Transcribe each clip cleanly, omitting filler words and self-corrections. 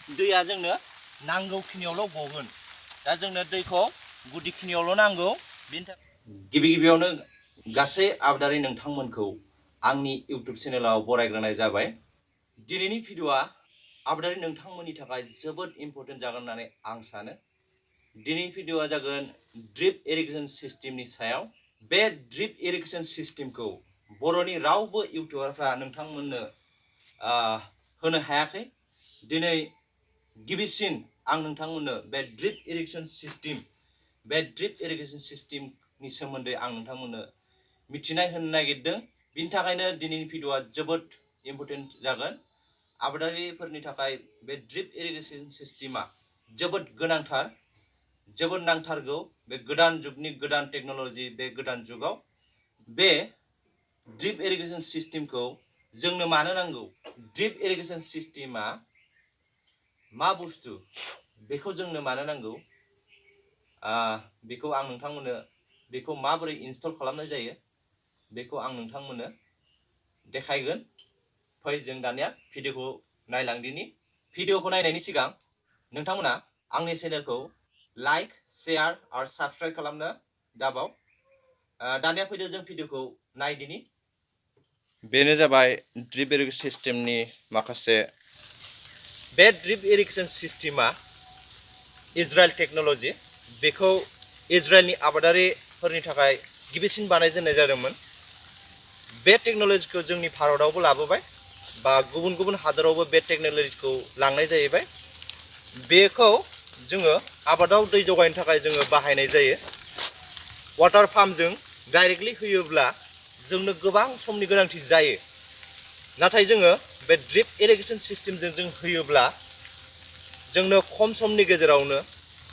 दैया जोंनो नांगौखिनियावल' गगोन। दा जोंनो दैखौ गुदिखिनियावल' नांगौ। बेनि थाखाय गिबियावनो गासै आबादारि नोंथांमोनखौ आंनि इउटुब चेनेलाव बरायग्रोनाय जाबाय। दिनैनि भिडिअआ आबादारि नोंथांमोननि थाखाय जोबोद इम्परटेन्ट जागोन होननानै आं सानो। दिनैनि भिडिअआ जागोन ड्रिप इरिगेशन सिस्टेमनि सायाव। बे ड्रिप इरिगेशन सिस्टेमखौ बर'नि रावबो इउटुबारफ्रा नोंथांमोननो होनो हायाखै। दिनै गिबिसिन आं नोंथांमोननो बे ड्रिप इरिगेशन सिस्टेमनि सोमोन्दै आं नोंथांमोननो मिथिनाय होनो नागिरदों। बिनि थाखायनो दिनैनि भिडिअआ जोबोद इम्परटेन्ट जागोन। आबादारिफोरनि थाखाय बे ड्रिप इरिगेशन सिस्टेमा जोबोद गोनांथार, जोबोद नांथारगौ। बे गोदान जुगनि गोदान टेक्न'लजि, बे गोदान जुगाव बे ड्रिप इरिगेशन सिस्टेमखौ जोंनो मानो नांगौ? ड्रिप इरिगेशन सिस्टेमा मा बुस्थु, बेखौ जोंनो मानो नांगौ? बेखौ आं नोंथांमोननो बेखौ माबोरै इनस्टल खालामनाय जायो बेखौ आं नोंथांमोननो देखायगोन। फै जों दानिया भिडिअखौ नायलांदिनि। भिडिअखौ नायनायनि सिगां नोंथांमोना आंनि चेनेलखौ लाइक, शेयार आरो साबस्क्राइब खालामनो दाबाव। दानिया फैदो जों भिडिअखौ नायदिनि। बेनो जाबाय ड्रिप इरिगेशन सिस्टेमनि माखासे। बे ड्रिप इरिगेशन सिस्टेमा इजराइल टेक्न'लजि। बेखौ इजराइलनि आबादारिफोरनि थाखाय गिबिसिन बानायजेननाय जादोंमोन। बे टेक्न'लजिखौ जोंनि भारतआवबो लाबोबाय, बा गुबुन गुबुन हादोरावबो बे टेक्न'लजिखौ लांनाय जाहैबाय। बेखौ जोङो आबादाव दै जगायनो थाखाय जोङो बाहायनाय जायो। वाटार पाम्पजों डाइरेक्टलि होयोब्ला जोंनो गोबां समनि गोनांथि जायो। नाथाय जोङो बे ड्रिप इरिगेशन सिस्टेमजों जों होयोब्ला जोंनो खम समनि गेजेरावनो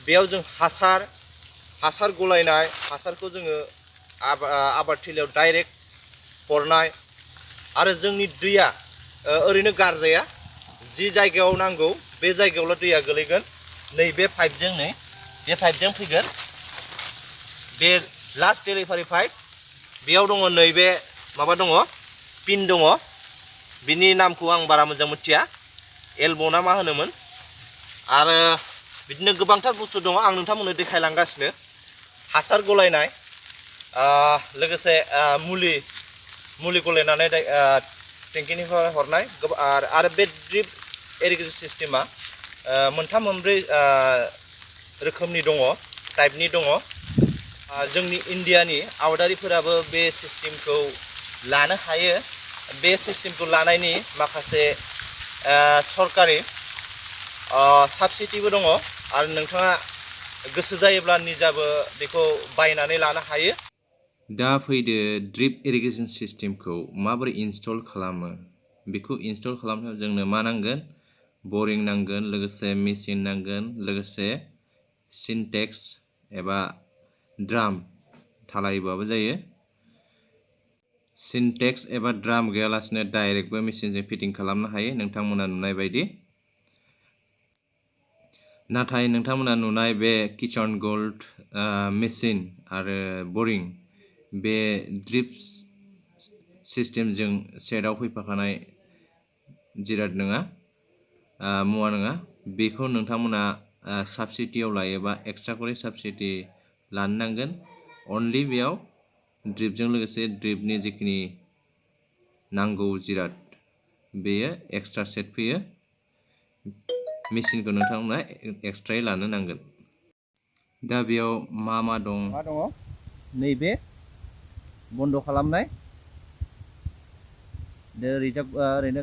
बेयाव जों हासार गलायनाय, हासारखौ जोङो आबादथिलियाव डाइरेक्ट हरनाय, आरो जोंनि दैया ओरैनो गारजाया। जि जायगायाव नांगौ बे जायगायावल' दैया गोलैगोन। नैबे पाइपजों फैगोन। बे लास्ट डेलिभारि पाइप, बेयाव दङ नैबे माबा दङ, पिन दङ। बिनि नामखौ आं बारा मोजां मिथिया, एल्ब' ना मा होनोमोन। आरो बिदिनो गोबांथार बुस्थु दङ, आं नोंथांमोननो देखायलांगासिनो। हासार गलायनाय, लोगोसे मुलि गलायनानै टेंकिनिफ्राय हरनाय। आरो बे ड्रिप इरिगेशन सिस्टेमा मोनथाम मोनब्रै रोखोमनि दङ, टाइपनि दङ। जोंनि इण्डियानि आबादारिफोराबो बे सिस्टेमखौ लानो हायो। बे सिस्टेमखौ लानायनि माखासे सरकारि साबसिडिबो दङ, आरो नोंथाङा गोसो जायोब्ला निजाबो बेखौ बायनानै लानो हायो। दा फैदो ड्रिप इरिगेशन सिस्टेमखौ माबोरै इनस्टल खालामो। बेखौ इनस्टल खालामनायाव जोंनो मा नांगोन? बरिं नांगोन, लोगोसे मेचिन नांगोन, लोगोसे सिनटेक्स एबा ड्राम थालायोबाबो जायो। सिनटेक्स एबा ड्राम गैयालासिनो डाइरेक्टबो मेचिनजों फिटिं खालामनो हायो, नोंथांमोना नुनाय बायदि। नाथाय नोंथांमोना नुनाय बे किचन गोल्ड मेचिन आरो बरिं, बे ड्रिप सिस्टेमजों सेटआव फैफाखानाय जिराद नङा, मुवा नङा। बेखौ नोंथांमोना साबसिडियाव लायोबा एक्सट्रा साबसिडि लानो नांगोन। अनलि बेयाव ड्रिपजों लोगोसे ड्रिपनि जिखिनि नांगौ जिराद बेयो एक्सट्रा सेट फैयो। मेचिनखौ नोंथांमोना एक्सट्रायै लानो नांगोन। दा बेयाव मा दं? नैबे बन्द खालामनाय, ओरैनो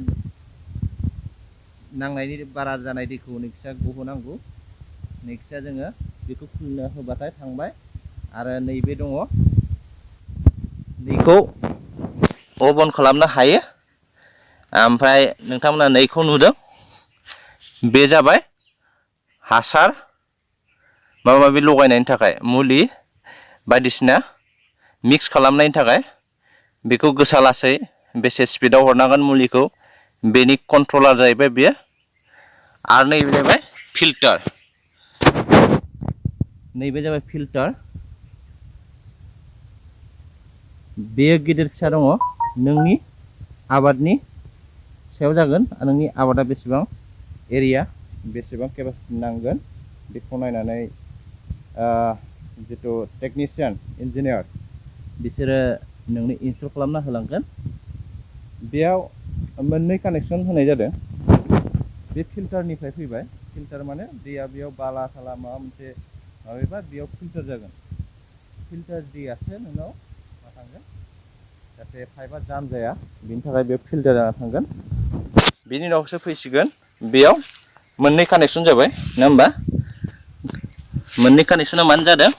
नांनायनि बारा जानाय दैखौ नैखिसा गहोनांगौ। नैखिसा जोङो बेखौ खुलिनो होबाथाय थांबाय। आरो नैबे दङ, नैखौ अन खालामनो हायो। ओमफ्राय नोंथांमोना नैखौ नुदों, बे जाबाय हासार माबा माबि लगायनायनि थाखाय, मुलि बायदिसिना मिक्स खालामनायनि थाखाय। बेखौ गोसा लासै बेसे स्पिडाव हरनांगोन मुलिखौ, बेनि कन्ट्रलार जाहैबाय बेयो। आरो नैबे जाबाय फिल्टार। नैबे जाबाय फिल्टार। बेयो गिदिर फिसा दङ, नोंनि आबादनि सायाव जागोन, नोंनि आबादा बेसेबां एरिया बेसेबां केपासिटि नांगोन बेखौ नायनानै जितु टेकनिशियान इन्जिनियार बिसोरो नोंनो इनस्टल खालामना होलांगोन। बेयाव मोननै कानेक्सन होनाय जादों। बे फिल्टारनिफ्राय फैबाय, फिल्टार माने दैया बेयाव बाला साला माबा मोनसे माबायोबा बेयाव फिल्टार जागोन। फिल्टार दैयासो नोंनाव मा थांगोन, जाहाथे पाइपआ जाम जाया बिनि थाखाय बेयाव फिल्टार जाना थांगोन। बिनि उनावसो फैसिगोन बेयाव मोननै कानेक्सन जाबाय नङा होमबा? मोननै कानेक्सना मानो जादों?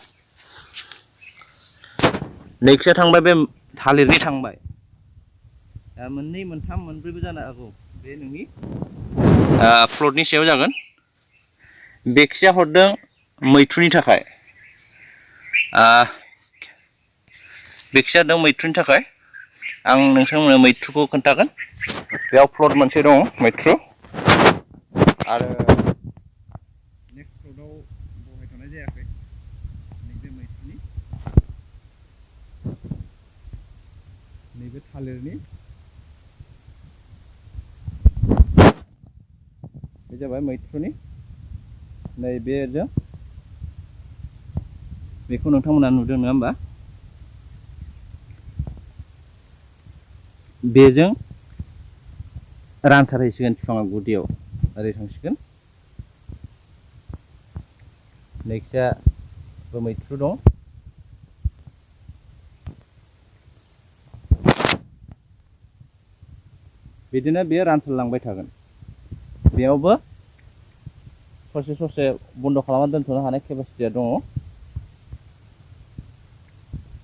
नैथिया थांबाय बे थालिरनि थांबाय, दा मोननै मोनथाम मोनब्रैबो जानो हागौ। बे नोंनि प्लटनि सायाव जागोन। बेखिया हरदों मैथ्रुनि थाखाय, बेखिया दं मैथ्रुनि थाखाय। आं नोंथांमोननो मैथ्रुखौ खोन्थागोन। बेयाव प्लट मोनसे दङ मैथ्रु, आरो नेक्स्ट प्लटआव बहायथ'नाय जायाखै। नैबे मैथ्रुनि, नैबे थालिरनि, बे जाबाय मैथ्रुनि। नैबेजों बेखौ नोंथांमोना नुदों नङा होमबा? बेजों रानसारहैसिगोन बिफाङा गुदियाव ओरै थांसिगोन। नेक्स्टआ मैथ्रु दं। बिदिनो बेयो रानसारलांबाय थागोन। बेयावबो ससे ससे बन्द' खालामना दोनथ'नो हानाय केपासिटिया दङ।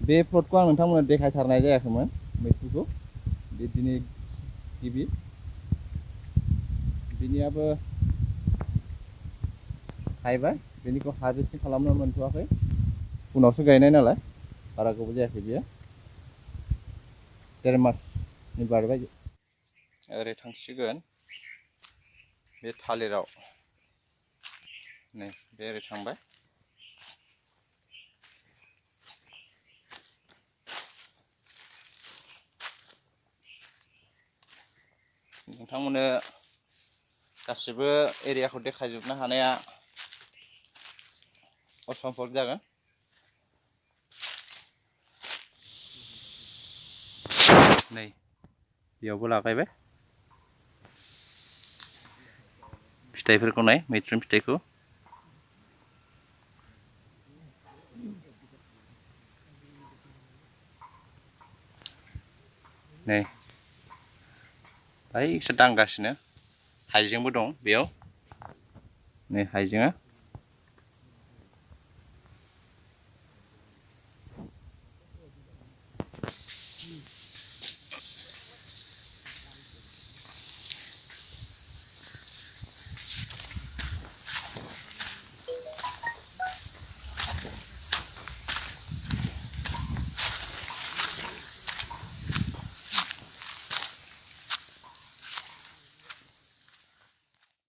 बे प्लटखौ आं नोंथांमोननो देखायथारनाय जायाखैमोन मैथ्रुखौ। बे दिनै गिबि, बिनियाबो थायबाय, बेनिखौ हारभेस्टिं खालामनो मोनथ'वाखै, उनावसो गायनाय नालाय बारा गोबाव जायाखै बियो। 1.5 मासनि बारबाय। ओरै थांसिगोन बे थालिराव, नै बे ओरै थांबाय। नोंथांमोननो गासिबो एरियाखौ देखायजोबनो हानाया असम्भब जागोन। नै बेयावबो लागायबाय, फिथाइफोरखौ नाय, मैथ्रुनि फिथाइखौ। नै बाहायसो दांगासिनो। हाइजेंबो दं बेयाव, नै हाइजेंआ।